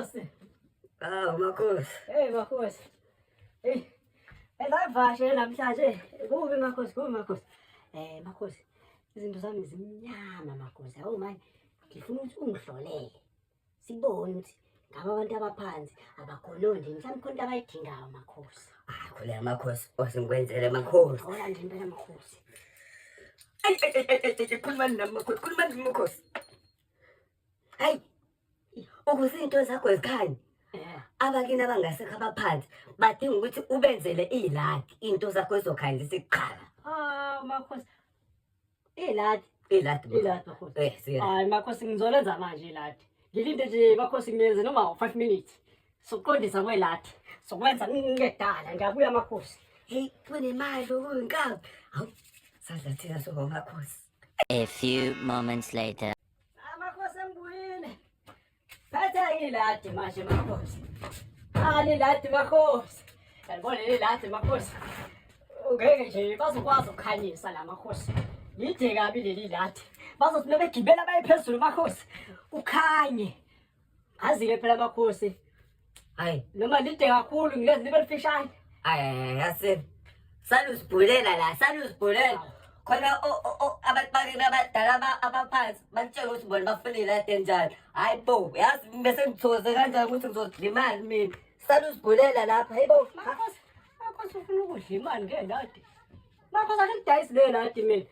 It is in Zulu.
Makhosi. Hawu makhosi. Hey makhosi. Hey. Elavashe namhlanje. Kubi makhosi, kubi makhosi. Eh makhosi. Izinto zami zimnyama makhosi. Hawu manje ngifuna ukuthi ungihlolele. Sibone ukuthi ngabe abantu abaphansi abakhononde mhlawumbe khona into abayidingayo makhosi. Ah, khuleka makhosi, osingikwenzele makhosi. Hola nje impela makhosi. Ay, ay, ay, ay, ay, khulumani nami makhosi, khulumani nami makhosi. Hayi, ukuze izinto zakho zikhanye. Abakini abangasekho abaphansi badinga ukuthi ubenzele iladi, into zakho izokhanyisa isiqhaka. Ah, makhosi. Iladi. Iladi. Iladi makhosi. Eh, siya. Hayi makhosi ngizolenza manje iladi. Ngilinde nje makhosi ngiyenze noma 5 minutes. Sokuqondisa kweladi. Sokwenza ngingedala ngiyabuya makhosi. Hey, kunemali okuyinkabi. Hawu, sadla thina somakhosi. A few moments later. Amakhosi engibuyile. Phethe iladi manje makhosi. Ali ladi makhosi. Yalibona leli ladi makhosi. Ngeke nje bazokwazi ukukhanyisa la makhosi. Lide kabi leli ladi. Bazothi bebegibela baye phezulu makhosi. Kukhanye. Azi-ke phela makhosi. Hayi, Noma lide kakhulu ngilezi libe lifishane. hayi, yasini. Saluzibhulela la, saluzibhulela. Khona abantu bakini abadala abaphansi bakutshela ukuthi bona bafuna iladi enjani. Hayi bo, yazi bese ngithokoze kanjani ukuthi ngizodla imali mina. Saluzibhulela lapha, hayi bo. Makhosi, makhosi ufuna ukudla imali ngeladi. Makhosi angilidayisi le ladi mina.